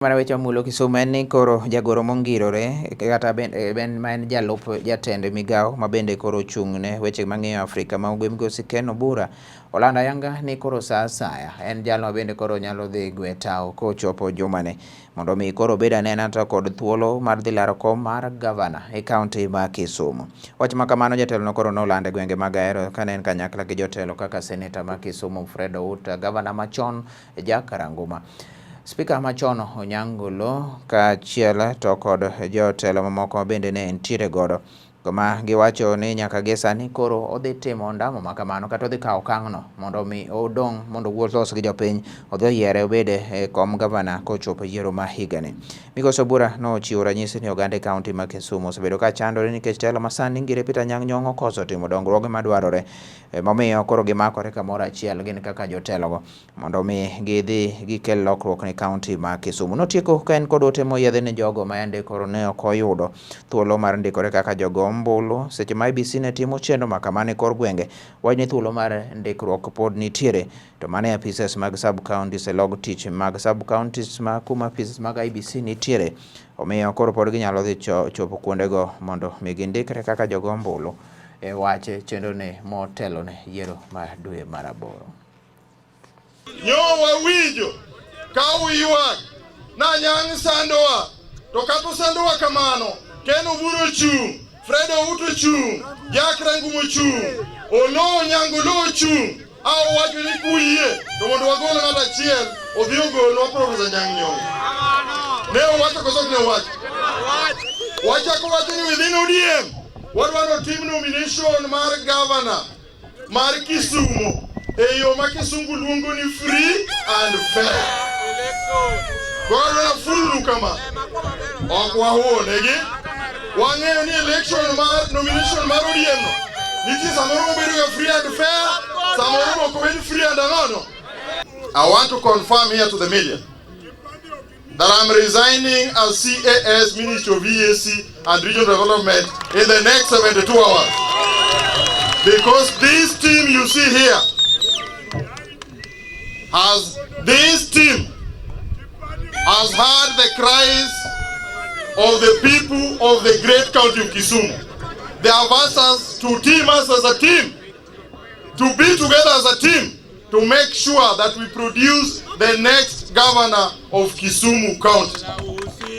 Mana weche mamulo Kisumu en ni koro jagoro mongirore kata ben ma en jalup jatend migawo ma bende koro ochung' ne weche mang'iyo Afrika ma Ugwe, Migosi Ken Obura, olando ayanga ni koro sa asaya en jalno ma bende koro nyalo dhi gwe tao kochopo jumani mondo mi koro obed anena to kod thuolo mar dhi laro kom mar gavana e kaunti ma Kisumu. Wach ma kamano jatelo no koro nolando e gwenge mag Ahero kane en kanyakla gi jotelo kaka seneta ma Kisumu Fred Outa, gavana machon Jack Ranguma, Spika machon Onyango Oloo kaachiel to kod jotelo mamoko bende ne nitiere godo kama giwacho ni nyaka gi sani koro odhi timo ondamo ma kamano kata odhi kawo okang'no mondo mi odong' mondo owuoth los gi jopiny odhi oyiere obed e kom gavana kochopo yiero ma higani. Migosi Obura nochiwo ranyisi ni oganda e kaunti ma Kisumu osebedo ka chandore nikech telo masani ngire Peter Anyang' Nyong'o koso timo dongruoge madwarore momiyo koro gimakore kamoro achiel gin kaka jotelogo mondo mi gidhi gikel lokruok ne kaunti ma Kisumu. Notieko ka en kod ote moyiedhi ne jogo ma yande koro ne ok oyudo thuolo mar ndikore kaka jogo ombulu seche ma IEBC ne timo chenro ma kamano e kor gwenge. Wach ni thuolo mar ndikruok pod nitiere to mano e apises mag sub counties e log tich mag sub counties ma kuma apises mag IEBC nitiere. Omiyo koro pod ginyalo dhi chopo kuondego mondo mi gindikre kaka jogo ombulu e wach chenro ne motelo ne yiero mar dwe mar aboro. Nyo wawinjo ka uywak na Anyang' sandowa, to kata usandowa kamano, Ken Obura ochung', Fred Outo ochung', Jack Ranguma ochung', Oloo Onyango Oloo ochung', a owacho ni kuyie to mondo wagol ng'ato achiel odhi ogolwa Professor Anyang' Nyong'o. Ne owacho koso ok ne owacho? Wachako wacho ni within ODM wadwa ni otim nomination mar governor mar Kisumu e yo ma Kisungu luongo ni free and fair. Koro nafulnu kama, ok wahuonegi. Wang'eyo ni election mar nomination mar ODM no nitie samoro mobedo ga free and fair, samoro ok obed free and ang'ono. I want to confirm here to the media that I'm resigning as CAS, Ministry of EAC and Regional Development, in the next 72 hours. Because this team you see here has heard the cries of the people of the great county of Kisumu. They have asked us to team us as a team, to be together as a team, to make sure that we produce the next governor of Kisumu County.